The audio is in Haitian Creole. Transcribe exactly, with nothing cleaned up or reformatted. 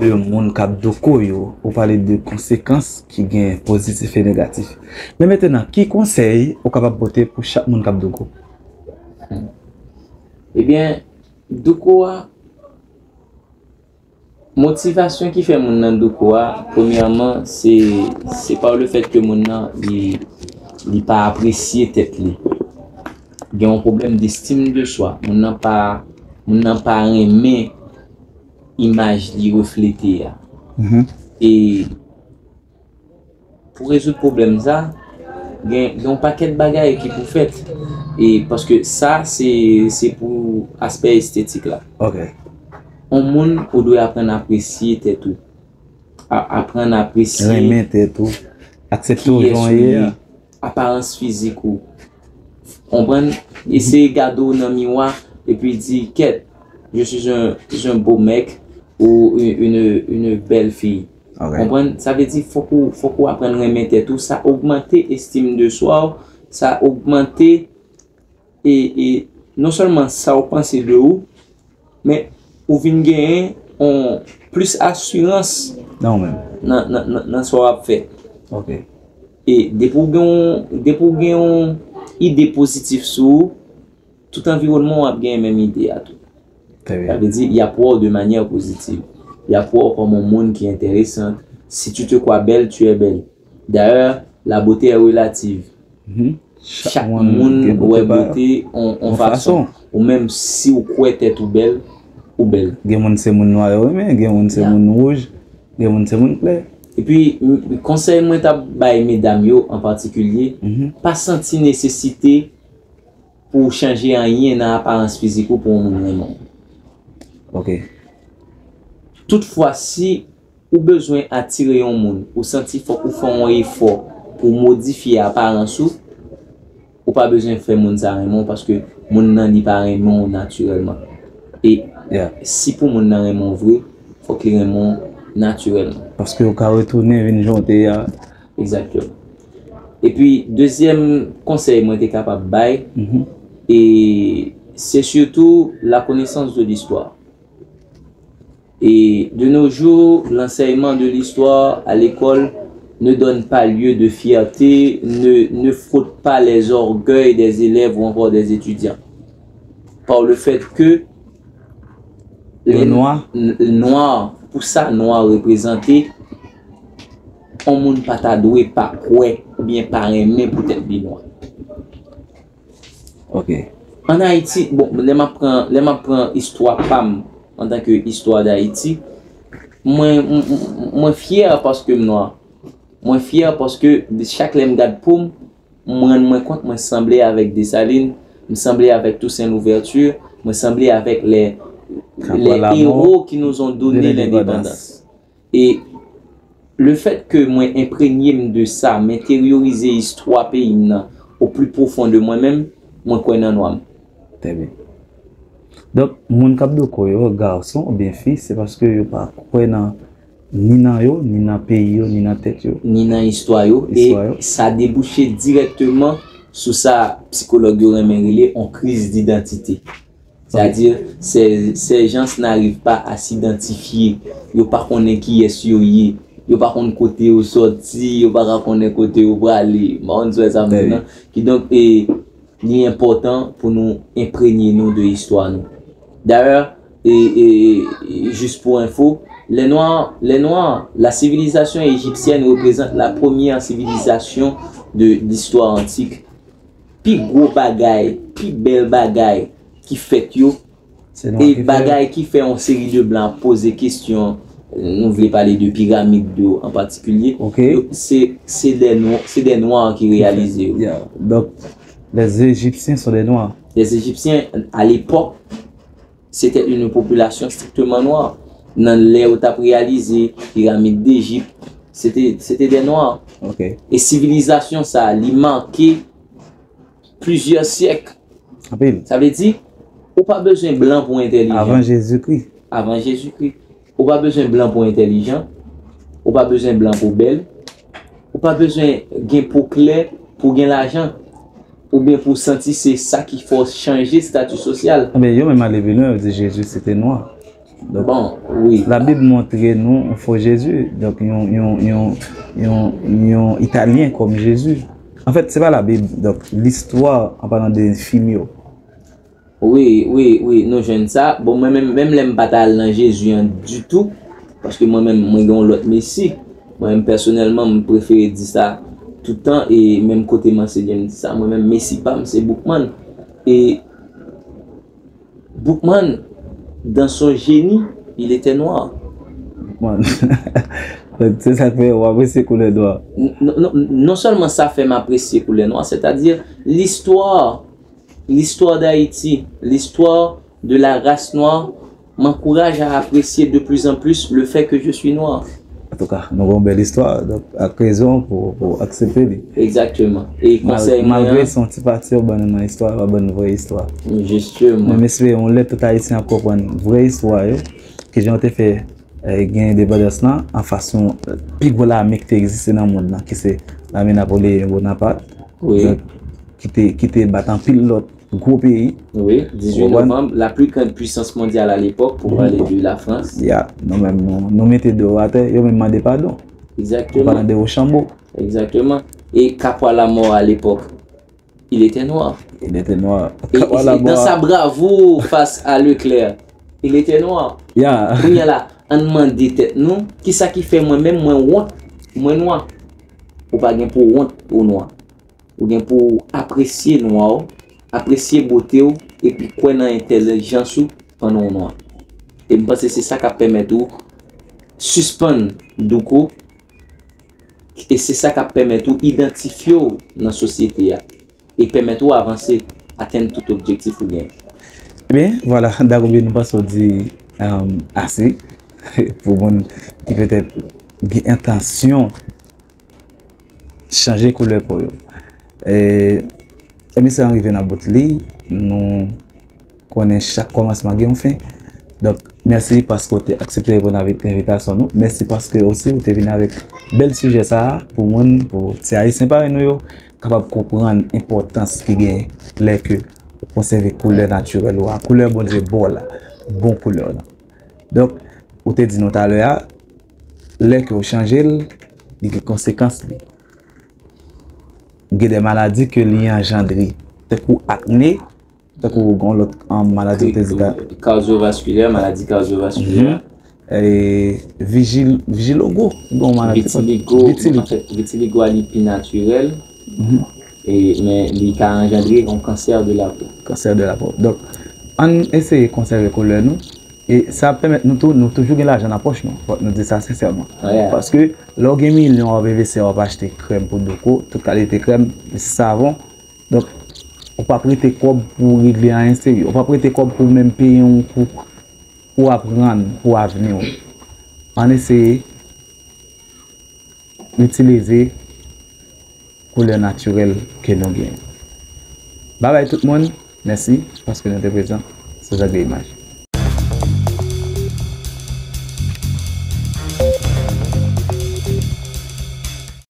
de moun k ap douko yo, ou pale de konsekans ki gen pozitif e negatif. Men mentenan, ki konsèy ou kapab pote pou chak moun k ap douko? Ebyen, douko a, motivasyon ki fè moun nan douko a, premyèman, se se pa le fèt ke moun nan li li pa apresye tèt li. Gen yon pwoblèm d'estime de soi. Moun nan pa moun nan pa renmen imaj li reflete a. E pou rezoud pwoblèm sa, gen gen yon pakèt bagay ki pou fèt. E paske sa se se pou aspè estetik la. Ok. On moun ou dwe aprann apresye tèt ou. A- Aprann apresye Renmen tèt ou. Aksepte w jan w ye a. Aparans fizik ou. Konprann? Eseye gade w nan miwa epi di kèt, je suis un, je suis un beau mec ou une, une, une belle fille. Ok. Konprann? Sa vle di fòk ou, fòk ou aprann renmen tèt ou. Sa ogmante estime de soi ou. Sa ogmante e, e non sèlman sa ou panse de ou, men ou vin genyen on plis asirans Nan ou menm. nan, nan, nan, nan sa w ap fè. Ok. E depi w gen yon, depi w gen yon ide pozitif sou ou, tout anviwònman w ap genyen menm ide a tou. Trè Sa byen. Vle di, y ap wè w de manyè pozitiv. Y ap wè w kòm yon moun ki enteresan. Si tu te crois belle, tu es belle. D'ailleurs, la beauté est relative. Chak moun wè bote on, on fason. Ou menm si w kwè tèt ou bèl, ou bèl. Gen moun se moun nwa yo renmen, gen moun se moun wouj, gen moun se moun klè. Epi, m- konsèy mwen t ap bay medam yo an patikilye, pa santi nesesite pou w chanje anyen nan aparans fizik ou pou yon moun renmen w. Ok. Toutfwa, si ou bezwen atire yon moun, ou santi fòk ou fè yon efò pou w modifye aparans ou, ou pa bezwen fè moun sa renmen w paske moun nan li pa renmen w natirèlman. E Yeah. si pou moun nan renmen w vre, fòk li renmen w natirèlman. Paske ou ka retounen vin jan w te ye a. Egzakteman. Epi, dezyèm konsèy mwen te kapab bay, e se sitou la connaissance de l'histoire. Et de nos jours, l'enseignement de l'histoire à l'école ne donne pas lieu de fierté, ne, ne frotte pas les orgueils des élèves ou encore des étudiants. Par le fait que Yo nwa. Nwa, pou sa nwa reprezante, yon moun pa ta dwe pa kwè oubyen pa renmen poutèt li nwa. Ok. An Ayiti, bon, lè m ap pran, lè m ap pran istwa pa m antanke istwa Dayiti, mwen, m- m- mwen fyè paske m nwa. Mwen fyè paske chak lè m gad po m, m rann mwen kont mwen sanble avèk Desalin, m sanble avèk Toussaint Louverture, mwen sanble avèk les, les héros qui nous ont donné l'indépendance. E le fait que mwen enprenye m de sa, m enteryorize istwa peyi m nan au plus profond de mwen menm, mwen kwè nan nwa m. Trè byen. Donk, moun k ap doko yo, gason oubyen fi, se paske yo pa kwè nan ni nan yo, ni nan peyi yo, ni nan tèt yo. Ni nan istwa yo. E sa debouche dirèkteman sou sa psikològ yo renmen rele on kriz didantite. Sètadi, ces, ces gens n'arrivent pas à s'identifier. Yo pa konnen kiyès yo ye. Yo pa konn kote yo sòti, yo pa ka konnen kote yo prale. M pa konn si w wè sa m di w nan. Kidonk, e, li enpòtan pou nou enprenye nou de istwa nou. Dayè, e, e, e, jis pou enfo, les Noirs, les Noirs, la civilisation égyptienne représente la première civilisation de l'histoire antique. Pi gwo bagay, pi bèl bagay ki fèt yo, e bagay ki fè yon seri de blan ap poze kesyon, nou vle pale de piramid yo an patikilye, se, se de nwa, se de nwa ki reyalize yo. Yeah. Donc, les Égyptiens sont des Noirs. Les Égyptiens, à l'époque, c'était une population strictement noire. Nan lè yo t ap reyalize piramid Dejip, se te, se te de nwa. Ok. E sivilizasyon sa a, li make plizyè syèk. Anpil. Sa vle di, ou pa bezwen blan pou entèlijan. Avan Jezikri. Avan Jezikri. Ou pa bezwen blan pou entèlijan. Ou pa bezwen blan pou bèl. Ou pa bezwen gen po klè pou gen lajan. Oubyen pou santi se sa ki fè w chanje stati sosyal. Ebyen, yo menm ale pi lwen, yo di Jezi se te nwa. Donk, Bon, wi. Labib montre nou yon fo Jezi, donk yon, yon, yon, yon, yon Italyen kòm Jezi. Anfèt, se pa Labib, donk listwa, an palan de fim yo. Wi, wi, wi, nou jwenn sa. Bon, mwen menm, menm lè m pa ta al nan Jezi an ditou, paske mwen menm, mwen gen yon lòt Mesi. Mwen menm, pèsonèlman, m prefere di sa toutan, e menm kote m anseye, m di sa, mwen menm, Mesi pa m, se Boukman. E Boukman, dans son génie, il était noir. Boukman. Donk, se sa k fè w apresye koulè nwa. Non, non, non sèlman sa fè m apresye koulè nwa, sètadi listwa, listwa Dayiti, listwa de la race noire m'encourage à apprécier de plus en plus le fait que je suis noir. Antouka, nou gen yon bèl istwa, donk ak rezon pou, pou aksepte li. Egzakteman. E Mal- konsèy mwen Malgre an, se yon ti pati yo ban nou nan istwa, yo ban nou vrè istwa. Jisteman. Men m espere yon lè tout Ayisyen ap konprann vrè istwa yo, ki jan yo te fè eh, gen endepandans lan an fason pi gwo lame ki te egziste nan mond lan, ki se lame Napoleyen Bonaparte, Wi. donk, ki te, ki te bat anpil lòt gwo peyi. Wi, dizuit Ou konprann? novanm, la plus grande puissance mondiale à l'époque, pour parler de la France. Ya, nou menm, nou, nou mete do atè, yo menm mande padon. An Egzakteman. palan de Wochanbo. Egzakteman. E Kapwa Lamò à l'époque, il était noir. Il était noir. E, Kapwa e Lamò dans a- sa bravoure face à Leclerc, il était noir. Ya. Kounye a la, ann mande tèt nou, kisa ki fè mwen menm mwen wont, mwen nwa? Ou pa gen pou w wont ou nwa. Ou gen pou w apresye nwa w, apresye bote w, epi kwè nan entèlijans ou pandan w nwa. E m panse se sa k ap pèmèt ou sispann douko, e se sa k ap pèmèt ou idantifye w nan sosyete a, e pèmèt ou avanse, atenn tout objektif ou genyen. Ebyen, vwala, Dagobi, nou panse w di um, ase pou moun ki petèt gen entansyon chanje koulè po yo. E, emisyon an rive nan bout li, nou konnen chak kòmansman gen yon fen. Donk, mèsi paske w te aksepte reponn avèk envitasyon nou. Mèsi paske osi ou te vin avèk bèl sijè sa a pou moun, pou ti Ayisyen parèy nou yo, kapab konprann enpòtans ki gen lè ke ou konsève koulè natirèl ou a, koulè Bondye ba w la, bon koulè w lan. Donk, ou te di nou talè a, lè ke w chanje l, li gen konsekans li. Gen de maladi ke li anjandre, tankou akne, tankou gen yon lòt um, maladi ou te di ta. Kardiyovaskilè, maladi kardiyovaskilè. Mhm. E, vijil, vijilogo, gen yon maladi. Vitiligo, Vitili. Anfèt, vitiligo a li pi natirèl, Mhm. e, men li ka anjandre yon kansè de la po. Kansè de la po. Donk, ann eseye konsève koulè nou. E sa ap pèmèt nou tou, nou toujou gen lajan nan pòch nou. Fòk nou di sa sensèman. Yeah. Paske lè w gen milyon w ap envesti, w ap achte krèm pou douko, tout kalite krèm, savon. Donk, ou p ap rete kòb pou w regle anyen serye. Ou p ap rete kòb pou w menm peye yon kou pou w aprann pou avni w. Ann eseye itilize koulè natirèl ke nou genyen. Babay tout moun, mèsi paske nou te prezan sou Zak de Imaj.